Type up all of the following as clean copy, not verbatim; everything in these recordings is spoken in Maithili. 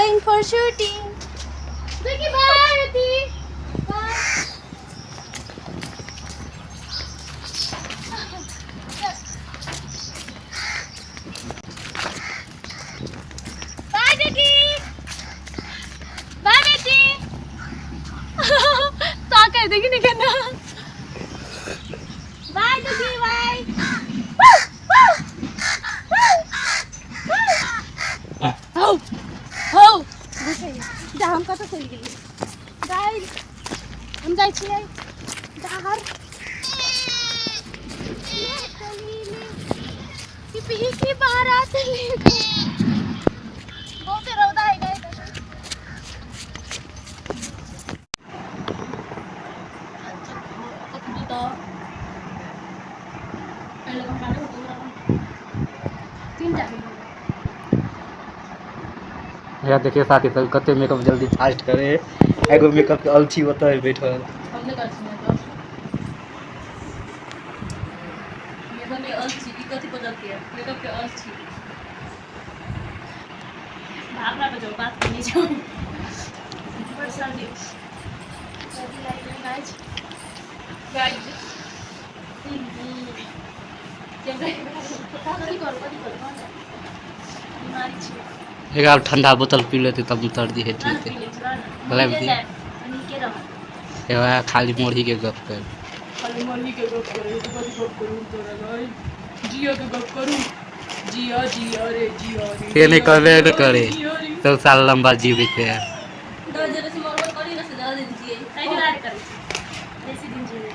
going for shooting. Vicky, bye, Riti. Bye. Bye, Vicky. Bye, Betty. ताकै देखि नि केना। Bye, Vicky, bye. हौ हौ जा, हम कतऽ चलि गेलियै गाइस? हम जाइ छियै बाहर। पिपही की बारात लेके बहुते रौदा है गाइस। यहाँ देखिए साथी सब, कते मेकअप जल्दी फास्ट करे। एगो मेकअप के अलछी ओतऽ है बैठल। भावना पे जो बात करनी जाओ। बड़ सर्दी सर्दी लागि गेल गाइस। गाइस, कथी करू, कथी करू? बीमारी छै। एक आब ठंडा बोतल पी लेते तब सर्दी हेतै। लाबि दिअ। नीके रहत। एगो खाली मुरही के गप कर। खाली मरही के गप करे तो कथी गप करू तोरा गई? जियो के गप करू? जियो जियो रे जियो रे। से नहि करबे ने करे। जियो रे। 100 साल लम्बा जीबै छै। 10 जने से मरबो करी ना से ज्यादा दिन जिए। ताहि दुआरे करै छी, बेसी दिन जीबै।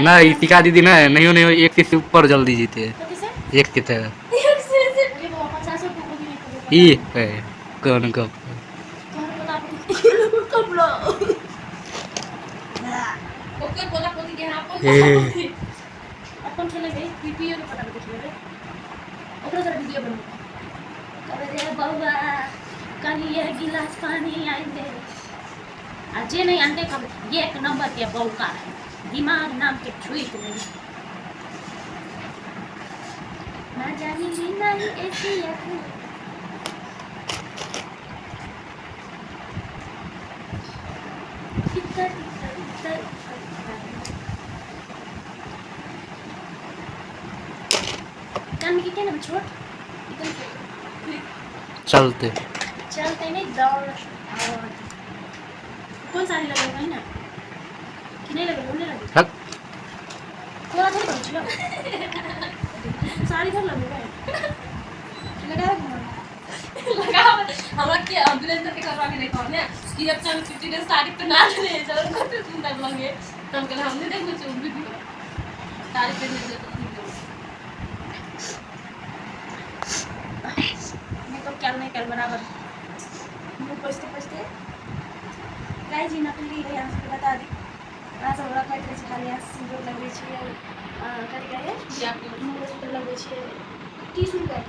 नहि, ई टीका दीदी नहि, नहियो नहियो एक से ऊपर जल्दी जीते। कथी से? एक के तऽ अरे बाबा, 50 को भी नहि कहबै। ई है कोन गप? तोहर पोता पोती कपड़ा ओकर पोता पोती के यहाँ अपन हे। पोता पोती। अपन खेलेबै, पीपीओ के पता नहीं खेलेबै, ओकरो जरा वीडियो बनबै। कहबै रे बौआ, कनि एक गिलास पानी आनि दे। आ जे नहि आनतै, कहबै एक नंबर के बौका है, दिमाग नाम के छुइत नहीं ना जानी नहीं ऐसी अखनी। इतर इतर इतर इतर। कान के केना छोट एकदम छोट। चलते। चलते नहीं, दौड़। और कौन साड़ी लगेगा है ना कि नहीं लगेगा? नहीं लगेगा। हक। थोड़ा थोड़ा करो, चलो साड़ी थोड़ा लगेगा, लगा रखो। लगा हमरा के एम्बुलेंस के करवा के देखो ने कि जब हम छुट्टी ने साड़ी पहना ले चलो, कते सुंदर लगे। तो हम कहले हमने देखो चुप भी साड़ी पहने दे तो ठीक है। मेकअप क्या नहीं कर, बराबर मुँह पोछते पोछते। गाइस जी, नकली है, यहाँ सबके बता दी। अहाँ सब हमरा कहैत रहै छी, खाली अहाँ सिन्दूर लगबै छियै, कथी कहै, मंगलसूत्र लगबै छियै, 30 रुपैआ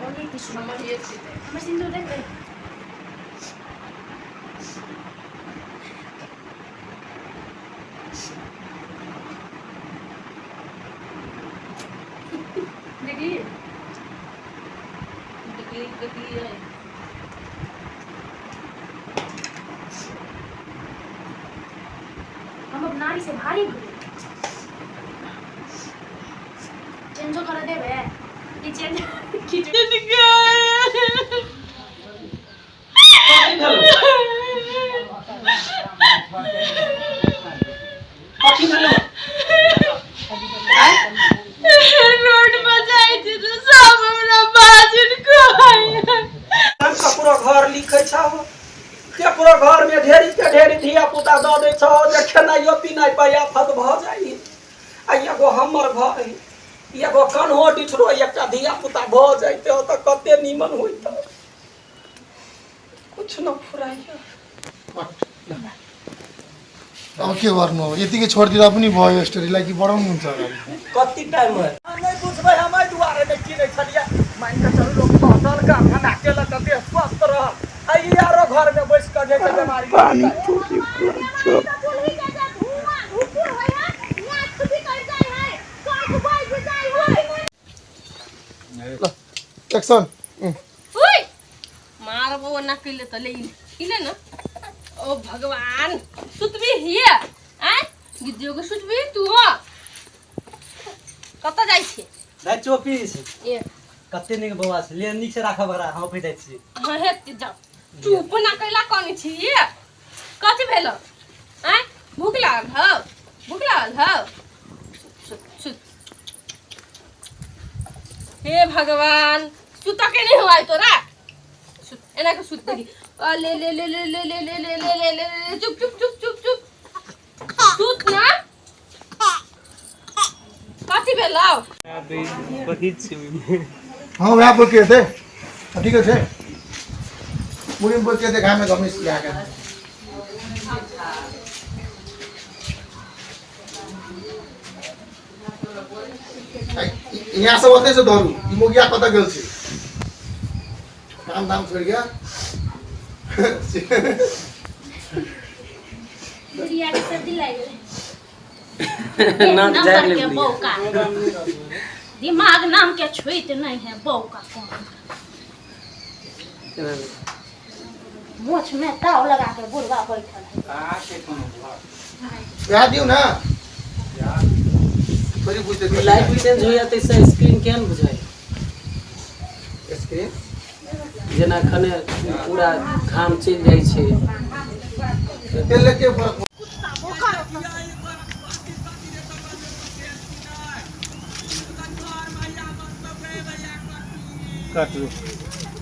ओनली 30 रुपैआ। हमर ये छै। हमर सिन्दूर देखबै? देखी देखी देखी है। हम अब नारी से भारी भऽ गेलियै। चेंजो करऽ देबै कि चेंज कथी भेलौ? कथी भेलौ? रोड पर जाइ छी तऽ सब हमरा बाजन कहैया। हम ककरो घर लिखै छौ, केकरो घर में ढेरी के ढेरी धिया पुता दऽ दै छौ जे खेनाइयो पिनाइ पर आफत भऽ जाइ। आ एगो हमर घर है, एगो कन्हो डिठरो एकटा धिया पुता भऽ जैते तऽ कते नीमन होइत। कुछ न फुराइया। अब के गर्नु अब? यतिकै छोडिदिँदा पनि भयो यो स्टोरीलाई कि बढाउनुहुन्छ अगाडि? कति टाइम है? नहि बुझबै हम, एहि दुआरे नहि किनै छलियै। मानि कऽ चलू, लोक टहल कऽ खाना केलक तऽ देह स्वस्थ रहल। आ ई आरो घरमे बैस कऽ जे छै बेमारी। पानी। चूल्ही के जे धुआं धुकुर होइ है, नाक भी कटि जाइ है, कांख बैठ जाइ है। एक्सन। उई मार। आर ओ ना कैले त ले ई ले न। ओ भगवान, सुतबी हिए आय गिद्दियो के सुतबी तू हो। कतऽ जाइ छी? दाइ चौपीस। ए कते नीक बौआ छै, ले नीक से राखब ओकरा, हम अपने जाइ छी। हाँ हेतै जाउ। चुप ना कैला कनै छी? कथी भेल? आँय भूख लागल हौ? भूख लागल हौ? सुत सुत। हे भगवान, सुत के नहीं हुआ तोरा? सुत, एना के सुत देखी। आ ले ले ले ले ले ले ले ले ले ले ले ले, चुप चुप चुप चुप चुप सुत ना। कथी भेल? हाँ वएह बोलके हेतै, ठीके छै। मुड़ीमे बोलके हेतै, घाममे घमिस लए कऽ। यहाँ सब ओतै से दौड़ू। ई मोगिया कतऽ गेल छै? काम धाम छोड़ि के। बुढ़िया के सर्दी लागि गेलै। नाक नंबर झाड़ि के ले। बौका दिमाग नाम के छुइत नहीं है। बौका कौन मोछ में ताव लगा के बुढ़वा बैठल है। वएह दियौ ने, थोड़ी बुझतै। लाइट भी चेंज होइया तऽ स्क्रीन केहन बुझाइ? स्क्रीन? जेना खने पूरा घाम चलि जाइ छै। तेल के फरक।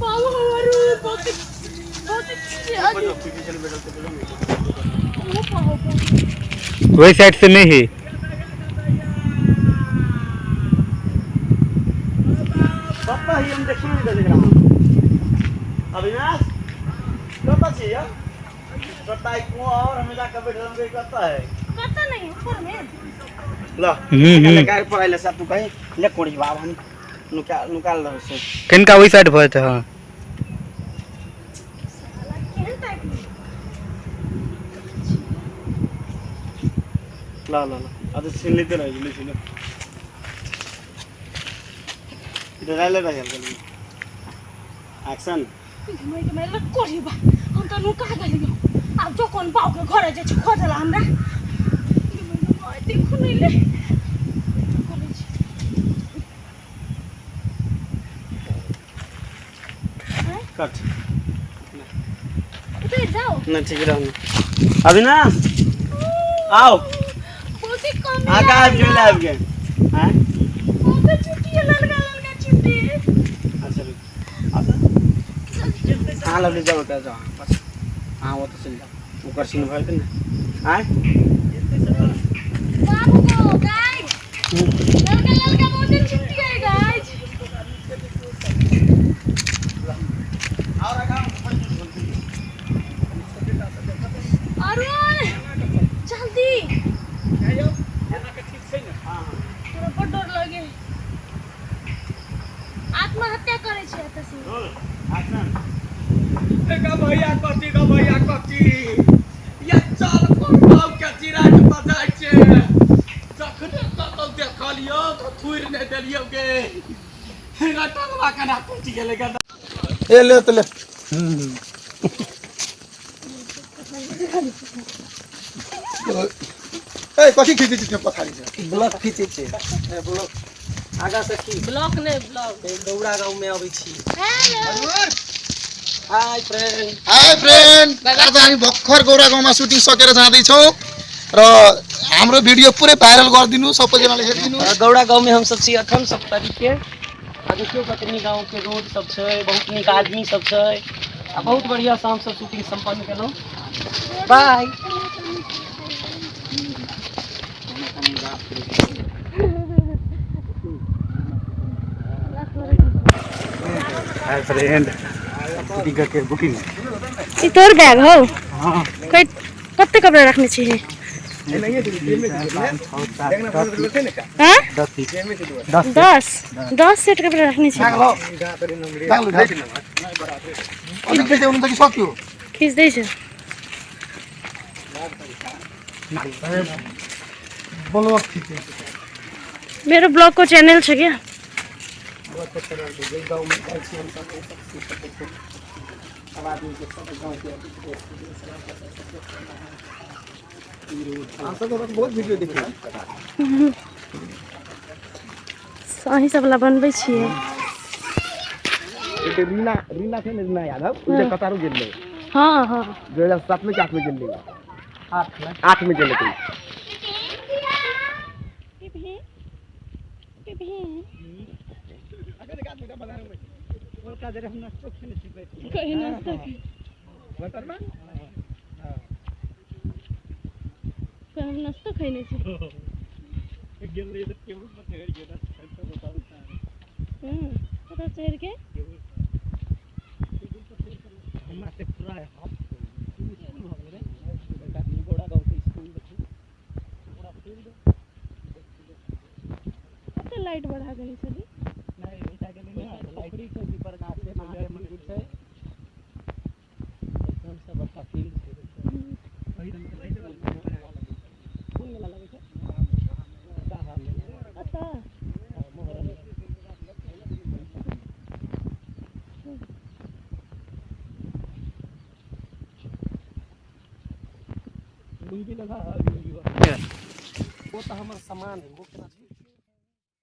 बाबू हमारू बहुत बहुत वही साइड से नहीं है। कतऽ ही हम देखियो नहि देखै एकरा। अविनाश, कतऽ छी यौ? कतऽ को और हमेशा के बैठल हम, कतऽ है? कतऽ नहीं, ऊपर में। ल। हम्म। गाड़ी पर आइले सब, तू कहीं ले कोड़ी बाब, हम नुका नुकाल रहल छै। किनका वही साइड भऽ जेतै। हाँ। साला केहन टाइप में। ल ल ल, अब छीन लेते रह ले, छीन डराइले रह गेल। एक्शन। घुमै के मेरे कोढ़ी बा, हम तऽ नुका गेलियो। आब जो कोन बाउ के घरे जे छै खोजला हमरा। देखू नहीं ले करै छी। कट। उतर जाओ। ना, ठीक रहना। अविनाश, आओ। बहुत ही कम। आगा आबि गेल, आबि गेल। आँय? बहुत छुट्टी है, ललका ललका छुट्टी। अच्छा रुक, अहाँ लग जाओ, ओतऽ जाओ बस। अहाँ ओतऽ चलि जाओ, ओकर सीन भऽ जेतै ने। आँय? बाबू को गाइस, ललका ललका बहुत छुट्टी है गाइस। अरुण, जल्दी, तोरा बड़ डर लगे। आत्महत्या करै छै एतऽ से। भैया कथी गो, भैया कथी ये? चल, कोन गाँव के चिराग बजाय छै? जखने कतौ देखलियौ तऽ थुरि नहि देलियौ गे। टंगवा केना टूटि गेलै गे? ए ले तऽ ले। ए, कथी खींचै छी पथारी से? ब्लॉक खींचै छै। ब्लॉक। आगा से की? ब्लॉक नहि, ब्लॉक। गौरा गाँव में अबै छी। Hello. Hi friend. Hi friend, आज हामी भर्खर गौरा गाउँमा सुटिङ सकेर जाँदैछौँ र हाम्रो भिडियो पुरै भाइरल गरिदिनु, सबैजनाले हेरिदिनु। गौरा गाँव में हम सब छी अखन सप्तरी के। आ देखियौ कते नीक गाँव के रोड सब छै, बहुत नीक आदमी सब छै आ बहुत बढ़िया से हम सब शूटिंग सम्पन्न केलहुँ। बाय। हाय फ्रेंड, शूटिंग करके बुकिंग। ई तोर बैग हौ? कै कते कपड़ा रखने छी? हाँ, 10 10 सेट कपड़ा रखने छी। अलिक खिच्दै हुनुहुन्छ कि सक्यो? खिच्दैछ। ब्लग खिचेँ। मेरो ब्लगको च्यानल छ क्या। सब आदमी के सब गांव के देश विदेश सब देख रहा है। हम सब बहुत वीडियो देखे अहीं सब ला बनबै छियै। रीना रीना थे रीना यादव उसे कतारू गेल रहे। हाँ हाँ 2007 में कि 8 में गेल रहे, 8 में गेल रहे। हम नाश्ता खैने छी। कतऽ चढ़ि के कते लाइट बढ़ा देने छली। वो तो हमार सामान है, वो केना छै?